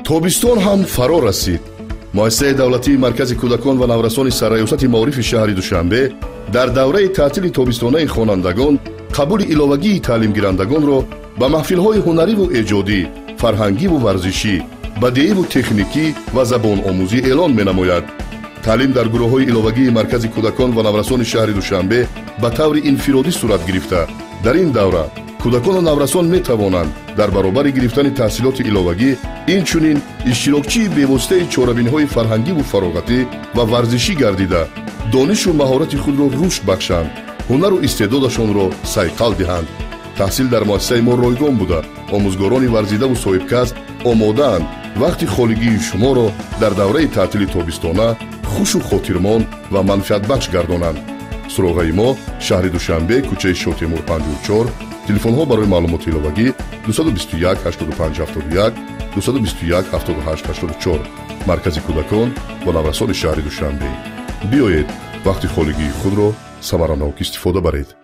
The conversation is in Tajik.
Тобистон ҳам фаро расид. Муассисаи давлатии Маркази кӯдакон ва наврасони Сарраёсати маорифи шаҳри Душанбе дар давраи таътили тобистонаи хонандагон қабули иловагии таълимгирандагонро ба маҳфилҳои ҳунариву эҷодӣ, фарҳангиву варзишӣ, бадеиву техникӣ ва забономӯзӣ эълон менамояд. Таълим дар гурӯҳҳои иловагии Маркази кӯдакон ва наврасони шаҳри Душанбе ба таври инфиродӣ сурат гирифта, дар ин давра кӯдакону наврасон метавонанд дар баробари гирифтани таҳсилоти иловагӣ инчунин иштирокчии бевоситаи чорабиниҳои фарҳангиву фароғатӣ ва варзишӣ гардида, донишу маҳорати худро рушд бахшанд, ҳунару истеъдодашонро сайқал диҳанд. Таҳсил дар муассисаи мо ройгон буда, омӯзгорони варзидаву соҳибкасб омодаанд вақти холигии шуморо дар давраи таътили тобистона хушу хотирмон ва манфиатбахш гардонанд. Суроғаи мо: шаҳри Душанбе, кӯчаи Шотемур, 54. Телефонҳо барои маълумоти иловагӣ: 221 85 71, 221 78 84. Маркази кӯдакон ва наврасони шаҳри Душанбе. Биёед, вақти холигии худро самаранок истифода баред.